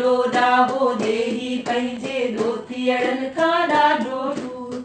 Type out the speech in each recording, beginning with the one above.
हिकिड़ो ॾाहो ॾेही पंहिंजे ॾोथियड़नि खां ॾाढो ॾूर।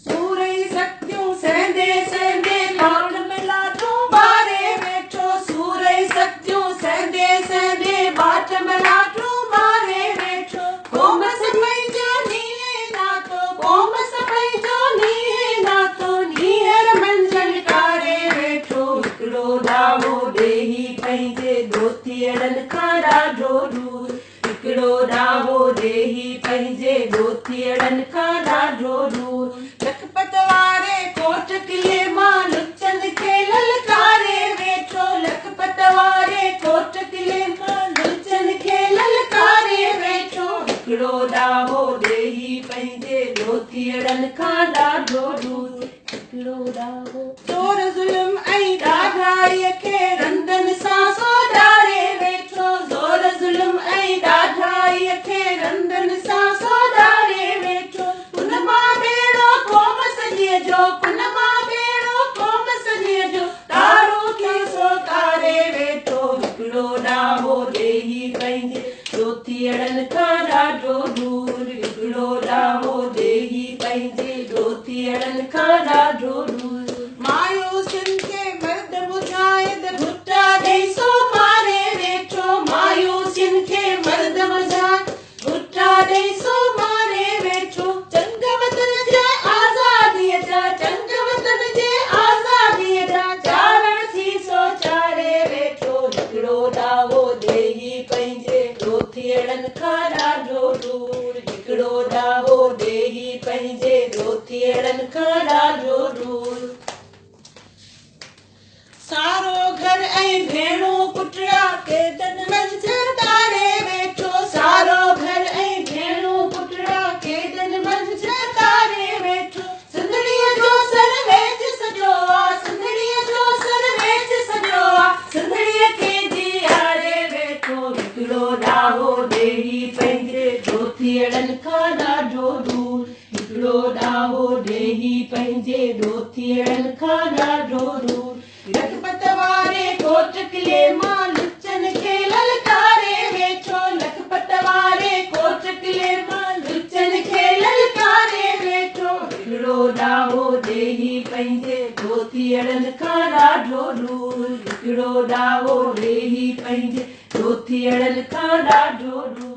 सूर ई सख़्तियूं सहंदे सहंदे पाण में लाठूं मारे वेठो। सूर ई सख़्तियूं सहंदे सहंदे बाट में लाठूं मारे वेठो। क़ौम सां पंहिंजो नींहुं नातो, क़ौम सां पंहिंजो नींहुं नातो, नीहर मंझि कारे वेठो। हिकिड़ो ॾाहो ॾेही पंहिंजे ॾोथियड़नि खां ॾाढो ॾूर। हिकिड़ो ॾाहो ॾेही पंहिंजे ॾोथियड़नि खां ॾाढो ॾूर। लखपत वारे कोट किले मां लुचनि खे ललकारे वेठो। लखपत वारे कोट किले मां लुचनि खे ललकारे वेठो। हिकिड़ो ॾाहो ॾेही पंहिंजे ॾोथियड़नि खां ॾाढो ॾूर। हिकिड़ो ॾाहो ज़ोर ज़ुल्म ऐं ॾाढाईअ खे रंदनि सां सो ॾारे वेठो। ज़ोर ज़ुल्म ऐं ॾाढाईअ खे रंदनि सां सो ॾारे वेठो। उन मां ॿेड़ो क़ौम सॼीअ जो, कुन मां ॿेड़ो क़ौम सॼीअ जो, तारो थी सो तारे वेठो। हिकिड़ो ॾाहो ॾेही पंहिंजे ॾोथियड़नि खां ॾाढो ॾूर। हिकिड़ो ॾाहो ॾेही पंहिंजे ॾोथियड़नि खां ॾाढो ॾूर। मायूसियुनि खे मर्द मुजाहिद घुटा ॾेई सो मारे वेठो। मायूसियुनि खे मर्द मुजाहिद घुटा ॾेई सो मारे वेठो। चंग वतन जे आज़ादीअ जा, चंग वतन जे आज़ादीअ जा, चारण थी सो चारे वेठो। हिकिड़ो ॾाहो ॾेही पंहिंजे ॾोथियड़नि खां ॾाढो ॾूर। हिकिड़ो ॾाहो ॾेही पंहिंजे ॾोथियड़नि खां ॾाढो ॾूर। सारो घर ऐं भेणूं पुटड़ा क़ैदनि मंझि तारे वेठो। सारो घर ऐं भेणूं पुटड़ा क़ैदनि मंझि तारे वेठो। सिंधड़ीअ जो सर वेच सॼो आ, सिंधड़ीअ जो सर वेच सॼो आ, सिंधड़ीअ खे जीआरे वेठो। हिकिड़ो ॾाहो ॾेही पंहिंजे ॾोथियड़नि खां ॾाढो ॾूर। हिकिड़ो ॾाहो ॾेही पंहिंजे ॾोथियड़नि खां ॾाढो ॾूर। लखपत वारे कोट किले मां लुचनि खे ललकारे वेठो। लखपत वारे कोट किले मां लुचनि खे ललकारे वेठो। हिकिड़ो ॾाहो ॾेही पंहिंजे ॾोथियड़नि खां ॾाढो ॾूर। हिकिड़ो ॾाहो ॾेही पंहिंजे ॾोथियड़नि खां ॾाढो ॾूर।